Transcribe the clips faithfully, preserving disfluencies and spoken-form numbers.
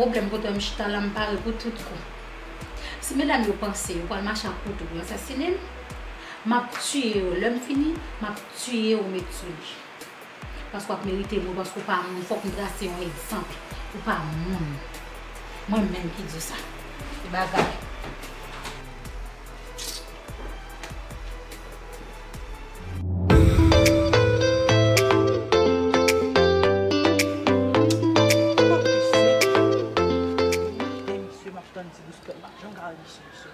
Pwoblèm kote m chita la, m pare pou tout kou. Si medam yo panse yo pral mache ak kouto pou yo asasinen m, m ap tiye yo. Lè m fini, m ap tiye yo met sou li. Paske w ap merite mò, paske w pa moun. Fòk m trase yon egzanp. Ou pa moun. Mwen menm ki di w sa. E bagay. Misye, m ap tann ti Douspè, m pa janm ka wè misye, mesye.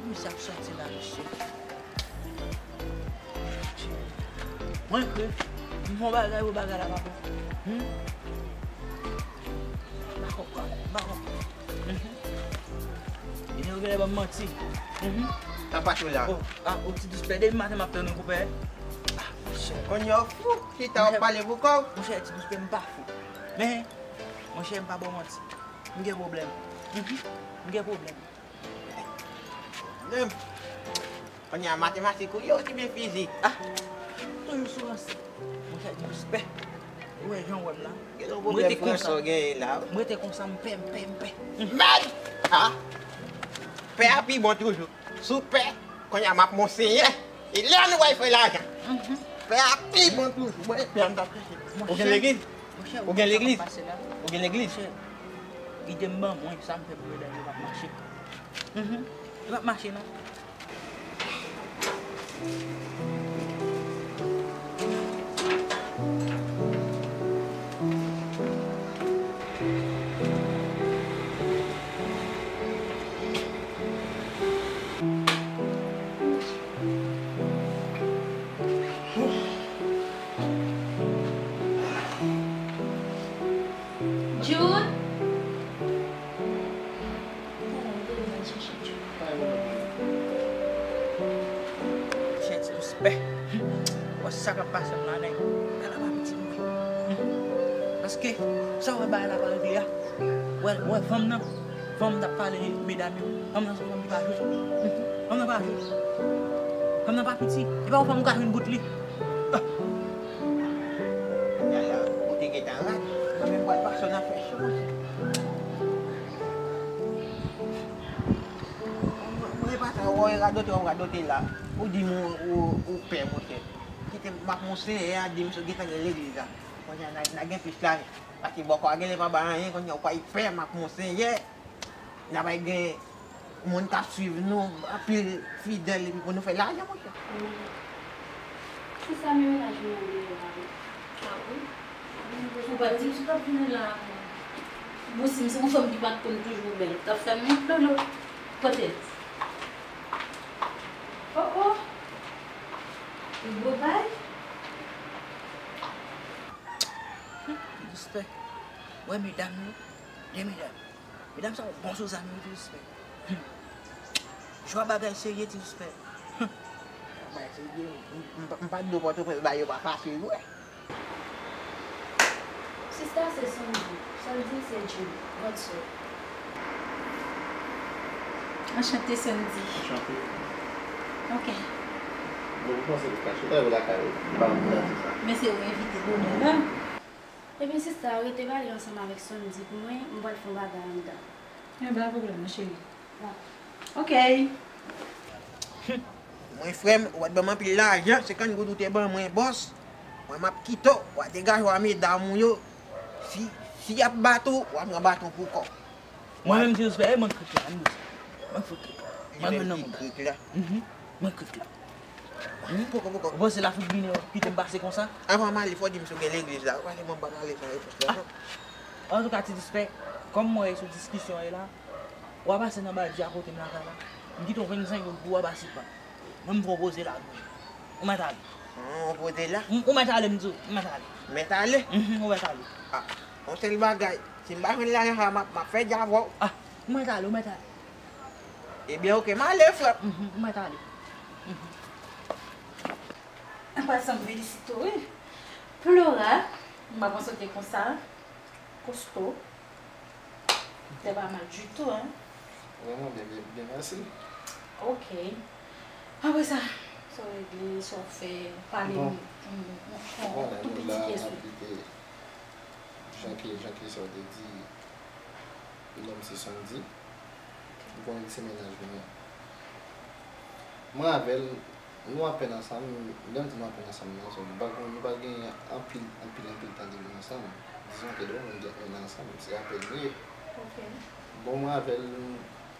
Misye ap sòti la, mesye. Mwen kwe, m fè yon bagay pou bagay la pa bon. Hmm? M pa konprann, m pa konprann. Mhm. Vini ou genlè ban m manti. Mhm. Sa pa tou la. Oh, ah, oh, ti Douspè, depi maten m ap tann ou, konpè. Ah, monchè. Kounye a w fou, chita w ap pale pou kò w. Monchè, ti Douspè, m pa fou. Men, monchè, m pa ba w manti. M gen pwoblèm. Mhm. M gen pwoblèm. Menm. Kounye a matematik ou ye oubyen fizik? Ah! Toujou sou ranse. Monchè, ti Douspè. Ou wè jan w wè m la. Gen yon pwoblèm franse w genyen la. M rete konsa, m pè, m pè, m pè. Mèd! Ah! Pè a pi bon toujou. Si w pè, kounye a m ap monsenyen. E lè nou pral fè lajan? Mhm. Pè a pi bon toujou. Mwen, pè a m t ap chèche. Ou gen legliz? Monchè, ou gen legliz? Ou gen legliz? Monchè, ide m ban mwen, sa m fè pou medam yo p ap mache. Mhm. Yo p ap mache non. Jude! Talè m te vin al chèche Jude. Chè ti Douspè. Wè sa k ap pase m la, nèg. Gala pa piti mwen. Paske, sa w wè bagay la pa regle a. Wè, wè, fanm nan. Fanm t ap pale medam yo. Fanm nan se yon fanm ki pa jwe. Fanm nan pa jwe. Fanm nan pa piti. E pa yon fanm ou ka jwenn bout li. Ah. Yaya, ou te gentan rad. Mwen menm pral pase w nan fè cho, monchè. Mwen, mwen pa ta wè w radote w ap radote la. Ou di m ou, ou, ou pè, monchè. Kite m ap monsenyen a di m si w gentan gen legliz la. Kounye a n a, n a gen plis lajan. Paske bòkò a genlè pa bay anyen, kounye a ou pral pè m ap monsenyen. N a pral gen moun k ap swiv nou, anpil fidèl, epi pou nou fè lajan, monchè. Wi. Se sa, men mennaj mwen an deyò la, wi. A wi? Ou pa t di m si w t ap vini la ankò. Bon, si m se yon fanm ki pa t konn toujou bèl, ou t ap fè m yon lolo. Kote l? Oh, oh! Yon gwo bay? Respè. Wè medam yo, de medam. Medam sa yo bon sou zam yo, ti Respè. Hmm. Jwa bagay serye, ti Respè. Hmm. Bagay serye, m, m, m pa t di w Pòtoprens bagay yo pa fasil vre. Sista se Sandy, Sandy se Jude, grandsè. Anchante, Sandy. Anchante. Ok. Bon, m panse ou ka chita yo lakay ou, m pa konn pou sa. Men se ou envite bonè la. Ebyen sista, rete pale ansanm avèk Sandy pou mwen, m pral fè yon bagay anndan. Ebyen pa pwoblèm non cheri. Ok. Mwen frè m, ou pa t ban m anpil lajan, senkant goud ou te ban mwen bòs. Mwen m ap kite w, w a degaje w a medam ou yo. Si, si y ap bat ou, w a pran baton pou kò w. Mwen menm ti Respè, e mwen k krik la, ann di sa. Mwen k fout krik la. Mwen menm nan moun. Krik la. Mhm. Mwen k krik la. Poko, poko. Ou panse l ap fout vini kite m pase konsa? Anvan m ale, fò w di m si w gen legliz la. Ou pale mwen m pa pale san repons la non. Antouka, ti Respè, kòm mwen sou diskisyon e la, w a pase nan badji a kote m lakay la. M kite w vennsenk goud pou w a pase pa. Mwen m fè w poze la. Ou mèt ale. Ou poze la? M, ou mèt ale, m di w. Ou mèt ale. Mèt ale? Mhm, ou mèt ale. Ah, yon sèl bagay. Si m pa jwenn lajan sa, m ap, m ap fè djavò. Ah, ou mèt ale, ou mèt ale. Ebyen, oke, m ale, frè m. Mhm, ou mèt ale. Mhm. An pasan, m felisite w, wi. Flora, m pa panse w te konsa. Kosto. Te pa mal ditou, hein? Vrèman byen, byen, byen, mèsi. Ok. Apre sa, Sa w regle, sa w fè, pale m yon, yon, yon, yon tou piti kesyon. Vwala, nou la n ap kite, jan ke, jan ke sa w te di, nonm se Sondy. Ou konnen li se mennaj mwen. Mwen avè l, nou apèn ansanm, lè m di nou apèn ansanm nan, se nou pa, nou pa gen anpil, anpil, anpil tan de nou ansanm. Dizon ke nou gen enn an ansanm, se apèn li ye. Bon, mwen avè l,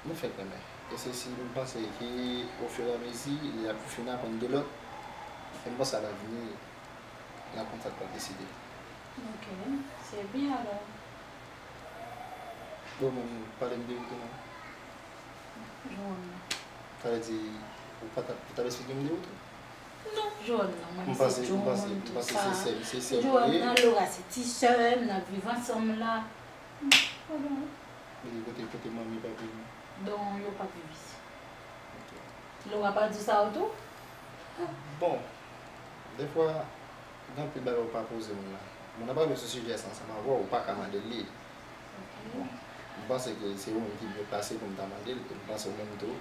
nou fèk renmen. E se si m panse ke, ofiramezi, lè y ap fin aprann de lòt, e m panse alavni, n a konn sa k pral deside. Ok, se byen alò. Bon, men, pale m de ou tou non. Joanna. Sa vle di, ou pa t ap, ou t ap esplike m de ou tou? Non, Joanna, mwen se John, tout sa. Joanna, Laura se ti sè m, n ap viv ansanm la. Bon. E kote, kote manmi, papi? Bon, yo p ap viv isi. Ok. Laura pa di w sa ou tou? Bon, dèfwa, gen anpil bagay ou pa poze moun nan. Moun nan pa vle sou sijè sa ansanm avè w, ou pa ka mande l li. Ok. Bon, m panse ke se ou menm ki byen plase pou m ta mande l, e m panse ou menm tou,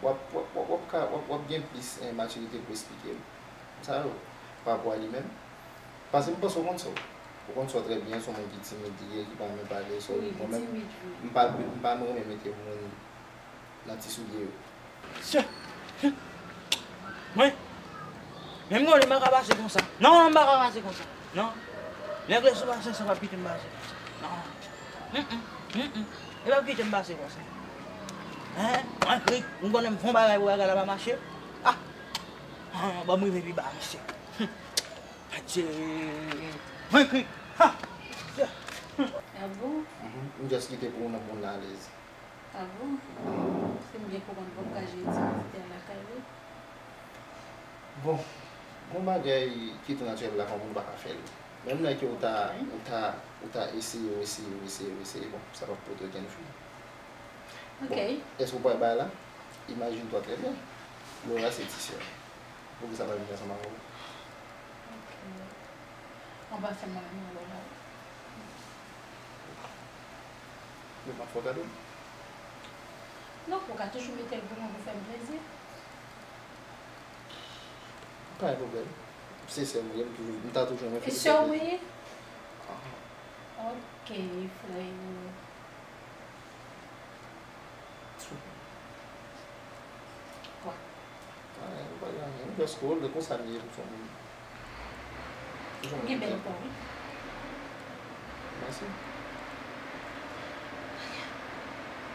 w ap, w ap, w ap, w ap ka, w ap, w ap gen plis, eh, matirite pou esplike m sa yo, pa rapò a li menm. Paske m panse w konn sa w. Ou konn sa w trè byen, se yon moun ki timid li ye, ki pa renmen pale, so, mwen menm, m pa, m pa renmen mete moun nan ti soulye yo. Sè, mwen, menm konnen m pa ka pase konsa. Non, m pa ka pase konsa. Non. Nèg resevwa sèsan p ap kite m pase konsa. Non. Mm, mm, mm, mm. Li p ap kite m pase konsa. Hein? Mwen krik, m konnen m fè yon bagay pou bagay la pa mache. Ah! Ah, ban m rive pi ba, mesye. Adye! Mwen krik! Ha! Ah bon? Mhm. M just kite pou w nan, pou w nan alèz. Ah bon? Se m byen konprann, bon, m ka jere ti vizitè lakay li. Bon, gon bagay ki tou natirèl la, yon moun pa ka fè l. Menm lè ke ou ta, ou ta, ou ta eseye, ou eseye, ou eseye, ou eseye, bon, sa p ap pote okenn fwi. Bon, èske ou pral bay la? Imajine twa trè byen. Laura se ti sè. Poukisa pa vin ansanm avè w? Ok. An pasan mwen renmen Laura. Men pa fè w gade m. Non, ou ka toujou mete l pou mwen pou fè m plezi. Pa gen pwoblèm. Se sè m ye, m toujou, m ta toujou renmen fè l plezi. E sè w mwen ye? Aha. Ok, frè. Kwa? Anyen, m pa gen anyen. M just kole, konsa m ye pou fè moun. Ou gen bèl po, wi. Mèsi.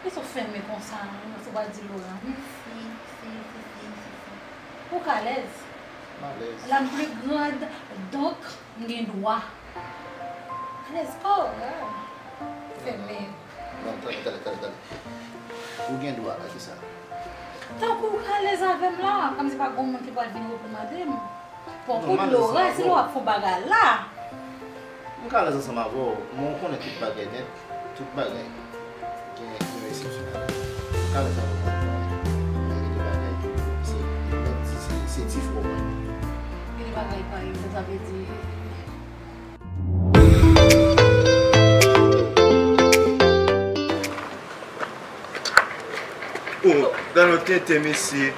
Kisa w fè men konsa, non, se w pa di Laura, wi. Si, si, si, si, si, si. Ou ka alèz? M alèz. La m plus grande, donc, m gen dwa. Alèz pa w, ah. Fèmen. Non, tande, tande, tande, tande. Ou gen dwa a kisa? Tankou w ka alèz avè m la, kòmsi pa gon moun ki pral vin reprimande m. Bon, non, kout Laura, si Laura ap fè bagay la. M ka alèz ansanm avè w, men w konnen tout bagay nèt, tout bagay gen, gen yon eksepsyon ladan. M ka alèz avè w, men gen de bagay, se, se, se ti frè w mwen. Gen de bagay pa yo, sa vle di, Oh, gade yon tenten, mesye.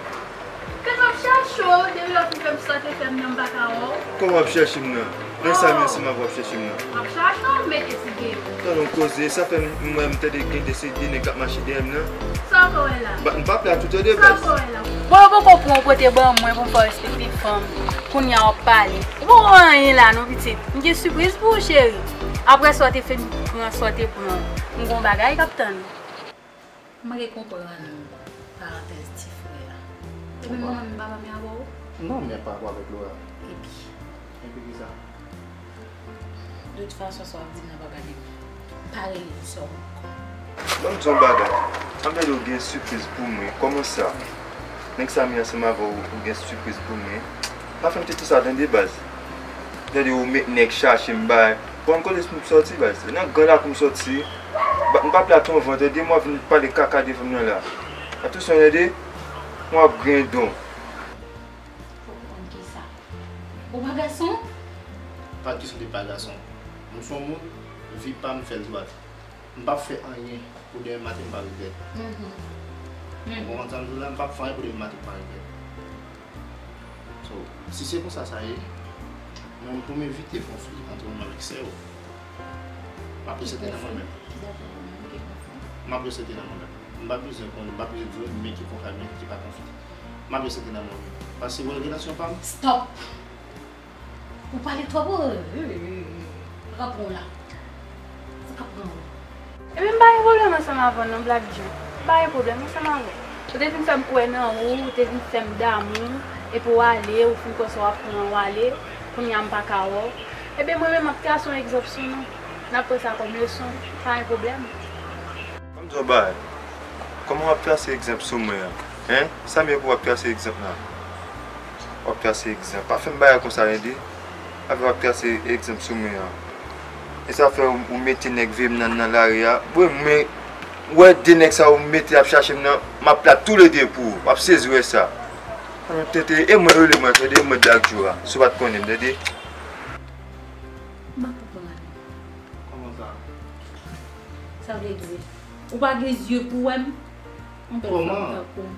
Kèt, m ap chache w, depi lè w fin fè m sa w te fè m nan, m pa ka wè w. Kòman w ap chache m nan? Nan sa m ye, se m ap chache m nan. M ap chache w, m mete ti pye m. Tande yon koze, sa fè m, m wè m tande gen de se de nèg k ap mache dèyè m nan. Sa w ankò wè la? M pa, m p ap la tou tande, baz. Sa w ankò wè la? Bon, yo poko pran w pote ban mwen pou m fè w respekte fanm. Kounye a w ap pale. Ou poko wè anyen la non, pitit. M gen sipriz pou ou, cheri. Apre sa w te fè m pran, sa w te pran. M gon bagay k ap tann ou. M manke konprann parantèz ti frè a. Epi manman m pa manmi avè w? Non, men pa rapò avèk Laura. Epi? Epi kisa? De tout fason, sa w ap di m nan pa gade m. Pa rele m sè w ankò. Ban m di yon bagay. Anmède, ou gen sipriz pou mwen. Kòman sa? Nèg sa m ye ansanm avè w, ou gen sipriz pou mwen. Pa fè m tete sa tande, baz. Tande, ou met nèg chache m bay. Bon, kote m sòti, baz? Se nan gran lakou m sòti. M p ap la tou anvan, tande, mwen vin pale kaka devan m nan la. Atansyon, tande, mwen ap grendon. Fò konprann kisa? Ou pa gason? Pa kesyon de pa gason. M se yon moun, vi pa m fè l dwat. M p ap fè anyen pou demen maten m pa regrèt. Mhm. Ou konprann sa m di w la? M p ap fè anyen pou demen maten m pa regrèt. Si se konsa sa ye, mwen, pou m evite konfli ant ou menm avèk sè w, m ap resete nan mwen menm. M ap resete nan mwen menm. M pa bezwen konn, m pa bezwen di w men ki konfli, men ki pa konfli. M ap resete nan mwen menm. Paske wè relasyon pa m. Stop! Ou pale twòp, ou pran pran w la. Sa k ap pran w? Ebyen, m pa gen pwoblèm ansanm avè w non, Black Joe. M pa gen pwoblèm ansanm avè w. Ou te vin fè m kwè nan ou, ou te vin fè m damou, epi w ale, ou fin kwè sa w ap pran, w ale, kounye a m pa ka wè w. Ebyen, mwen menm, m ap trase yon egzanp sou nou. N ap pran sa kòm leson, pa gen pwoblèm. Ban m di w yon bagay. Kòman w ap trase egzanp sou mwen an? Hein? Sa m ye pou w ap trase egzanp la? W ap trase egzanp. Pa fè m bagay konsa, tande. Avè w ap trase egzanp sou mwen an. E sa fè w, ou mete nèg veye m nan, nan lari a. Bon, men, wè de nèg sa ou mete ap chache m nan, m ap plat toulede pou ou. W ap sezi wè sa. Tete, e mwen rele mwen, tande, e mwen Black Joe a. Si w pa t konnen m, tande. M pa konprann. Kòman sa? Sa vle di, ou pa gen zye pou wè m? Yon bèl fanm tankou m.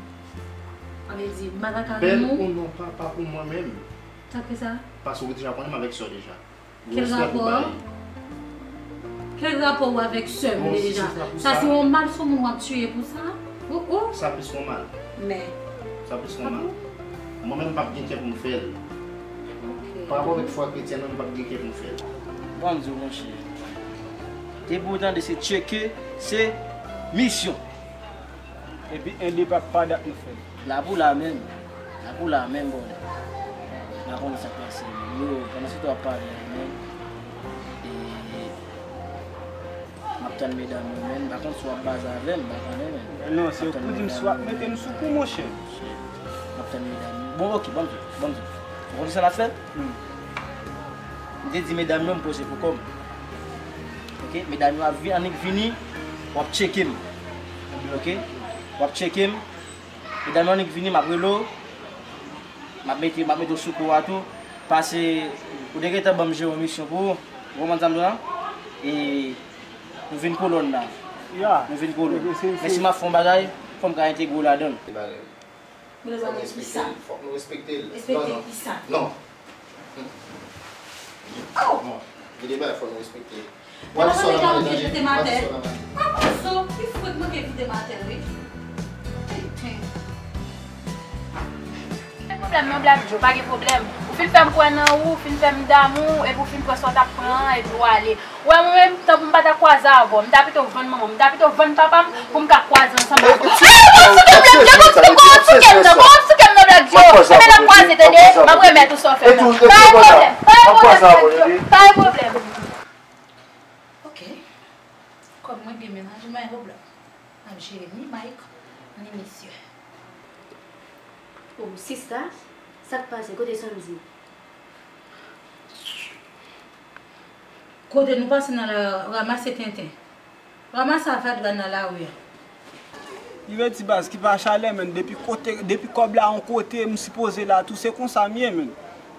Sa vle di, m pa ta ka renmen w? Bèl ou non, pa, pa pou mwen menm. Sa k fè sa? Paske ou deja konnen m avèk sè w deja. Kèl rapò a? Kèl rapò ou avèk sè m deja? Sa se yon mal sou moun w ap tiye pou sa? Ou, ou? Sa plis yon mal. Men. Sa plis yon mal. Mwen menm m p ap gen kè pou m fè l. Pa rapò avèk fwa kretyèn mwen, m p ap gen kè pou m fè l. Ban m di w, monchè. Depi w tande se tcheke, se misyon. Epi en de pa, pa dat nou fè l. La pou la menm. La pou la menm, bòdè. M pa konnen sa k pase menm. Yo, pandan se tan w ap pale a menm. E, m ap tann medam yo menm. M pa konn si w ap baze avè m, m pa konnen menm. Non, se pou di m si w ap mete m sou kou, monchè. M ap tann medam yo. Bon, oke, ban m di, ban m di. Ou konn sa n ap fè? M te di medam yo m poze pou kò m. Oke, medam yo ap vin, annik vini, w ap tcheke m. Oke? W ap tcheke m. Medam yo annik vini, m ap rele w. M ap mete, m ap mete w sou kou a tou. Pase, ou te gentan ban m jere yon misyon pou ou. Ou konprann sa m di w la? E nou vin kolòn la. Nou vin kolòn. Men si m ap fè yon bagay, fò m ka entegre w ladan l. Mezanmi, kisa? Fòk nou respekte l. Respekte kisa? Non. Oh! Non. Gen de bagay fòk nou respekte. Wale sò la male, tande. Wale sò la male. Papa zo, ki fwèt manke vide m atè, wi. Piten. Pa gen pwoblèm non, Black Joe, pa gen pwoblèm. Ou fin fè m kwè nan ou, ou fin fè m damou, epi ou fin pran sa w t ap pran an, epi w ale. Ou wè mwen menm, tanpri m pa ta kwaze avè w. M ta pito vann manman m, m ta pito vann papa m pou m ka kwaze ansanm avè w. Hey, w ap souke m, Black Joe, w ap souke m non, w ap souke m non, Black Joe. Ebyen n ap kwaze, tande, m ap remèt ou sa w fè m nan. Pa gen pwoblèm, pa gen pwoblèm, Black Joe, pa gen pwoblèm. Ok. Kòm mwen gen mennaj, m pa gen pwoblèm. M ap jere ni Mike, ni misye. Oh, sista, sa k pase? Kote Sandy? Kote nou pase nan la, ranmase tenten. Ranmase avadra nan lari a. Li vle di baz ki pa chalè, men depi kote, depi kòb la yon kote, m sipoze la tou, se konsa m ye, men.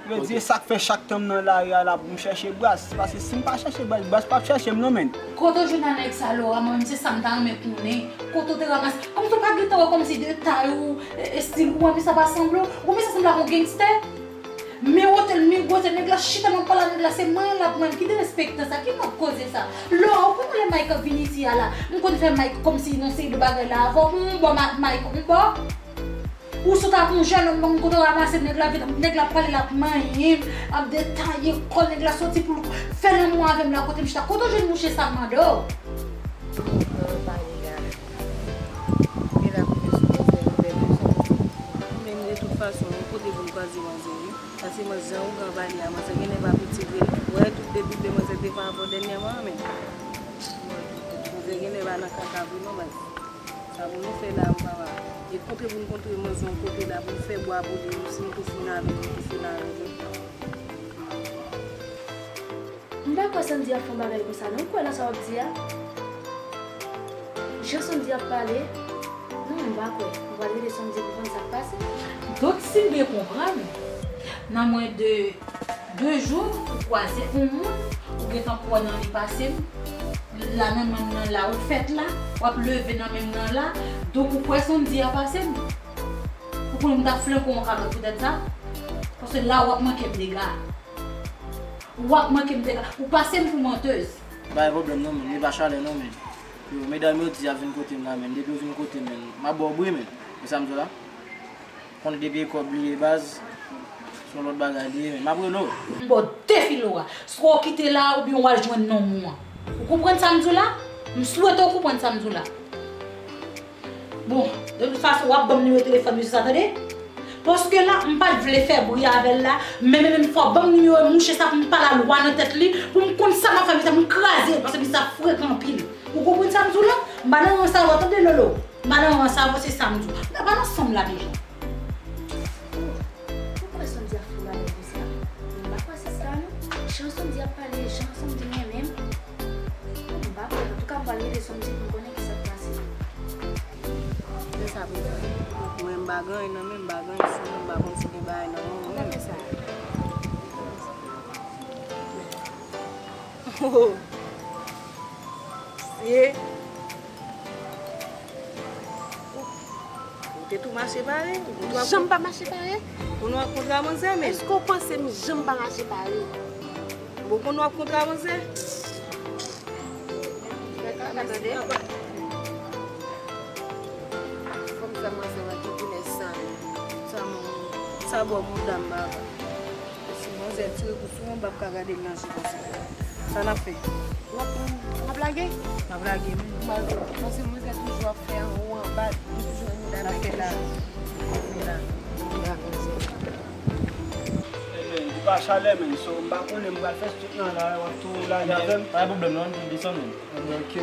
Li vle di, e sa k fè chak tan m nan lari a la pou m chèche baz. Paske si m pa chèche baz, baz p ap chèche m non, men. Kote w jwenn a nèg sa, Laura? Mwen menm se sa m ta renmen konnen. Kote w te ranmase? Kòmsi w pa gentan wè kòmsi detay ou, e, estil ou, anpi sa pa sanble w? Ou kòmsi sanble ak yon gangstè? Men wote l, men gwoze nèg la, chita nan pala nèg la, se manyen l ap manyen l, ki derespektan sa, ki mòd koze sa? Laura, ou konn lè Mike ap vin isi a la, m konn fè Mike kòmsi yon seri de bagay la avè w, m bò Ma-, Mike, m bò. Ou sot ak yon jènòm, bon, kote w ranmase nèg la, vin, nèg la ap pale, l ap manyen m, ap detaye kò nèg la, soti pou l fè lanmou avè m la, kote m chita, kote w jwenn mouche sa m mande w? Mwen pa gen gade. Gen la pou mwen sou mwen fè yon bèl leson. Mwen menm de tout fason, yon kote pou m kwaze manzè wi. Paske mwen jan ougan pale a, manzè genlè pa piti vre non. Ou wè tout de tout demanzè te fè avè w dènyèman an, men. Manzè genlè pa nan kaka vre non, baz. Sa pou nou fè la, m papa. E kontre pou n kontre manzè yon kote la, pou n fè bwa pou li, si nou tou fin avè l, nou tou fin avè l. M pa kwè Sandy ap fè yon bagay konsa non, ou kwè nan sa w ap di a? Jan Sandy ap pale, non, m pa kwè. M pral rele Sandy pou konn sa k pase. Donk, si m byen konprann, nan mwens de de jou, ou kwaze yon moun, ou gentan kwè nan li pase m, la nan men m nan la, ou fèt la, w ap leve nan men m nan la, donk ou kwè Sandy a pase m? Ou konnen m t ap flanke w yon kalòt poutèt sa? Paske la w ap manke m dega. W ap manke m dega. Ou pase m pou mantèz. Pa gen pwoblèm non, men. Li pa chalè non, men. Yo, medam yo di y ap vin kote m la, men. Depi yo vin kote m, men, m ap ba w bri, men. Ou sa m di w la? Konn depi kòb li ye baz, se yon lòt bagay li ye, men. M ap rele w. M ba w defi, Laura. Swa w kite la, oubyen w al jwenn nonm ou an. Ou konprann sa m di w la? M swete w konprann sa m di w la. Bon, de tout fason, w ap ban m nimewo telefòn misye sa, tande? Paske la, m pa t vle fè bri avè l la, men, men, men fò w ban m nimewo mouche sa pou m pale a lwa nan tèt li, pou m konn sa m ap fè misye, pou m kraze l, paske misye sa frekan anpil. Ou konprann sa m di w la? M pa nan rans avè w, tande, Lolo? M pa nan rans avè w, se sa m di w. M pa nan sanm la deja. Oh, poukò Sandy ap fou la lè konsa? Men m pa kwè se sa non. Jan Sandy ap pale, jan Sandy renmen m. M pa kwè. Antouka, m pral rele Sandy pou m konnen kisa k pase. Men sa pou fè. Mwen, m pa gen anyen nan men m, m pa gen anyen sou mwen, m pa konn si gen bagay nan men mwen. Gade sa. Oh. Se Ou te tou mache pare? Ou konn w ap Janm pa mache pare? Konn w ap kontra manzè, men. Èske w panse m janm pa mache pare? Bon, konn w ap kontra manzè? Fè ka la, tande. Fò m fè manzè wè ki koulè san. Sa bon, sa bon, mouda m baba. Si manzè tire kou sou mwen, m p ap ka gade l nan je konsa. Sa n ap fè? W ap, w ap lage? M ap lage, men. M ap, paske manzè toujou ap fè anwo anba, li toujou anwo anba. N ap fè la. N ap fè la. N ap fè la, manzè. Ebyen, li pa chalè, men. So, m pa konnen, m pral fè tout nan la, w ap tou lage avè m. Pa gen pwoblèm, non, nou desann, men. Ebyen, ok.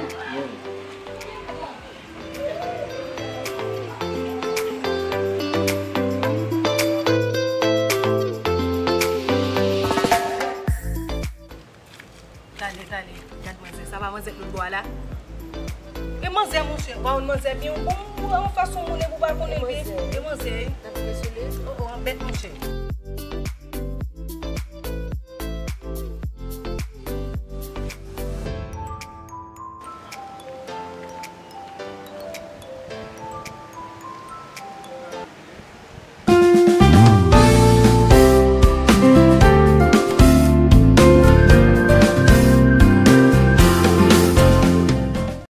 Yeah. Gade, gade, gad manzè. Sa pa manzè k lout bò a la? E manzè, monchè, w pa konn manzè byen, bon, bon, yon fason moun e pou pa konnen l byen. E manzè, wi. Oh, oh, anbèt, monchè.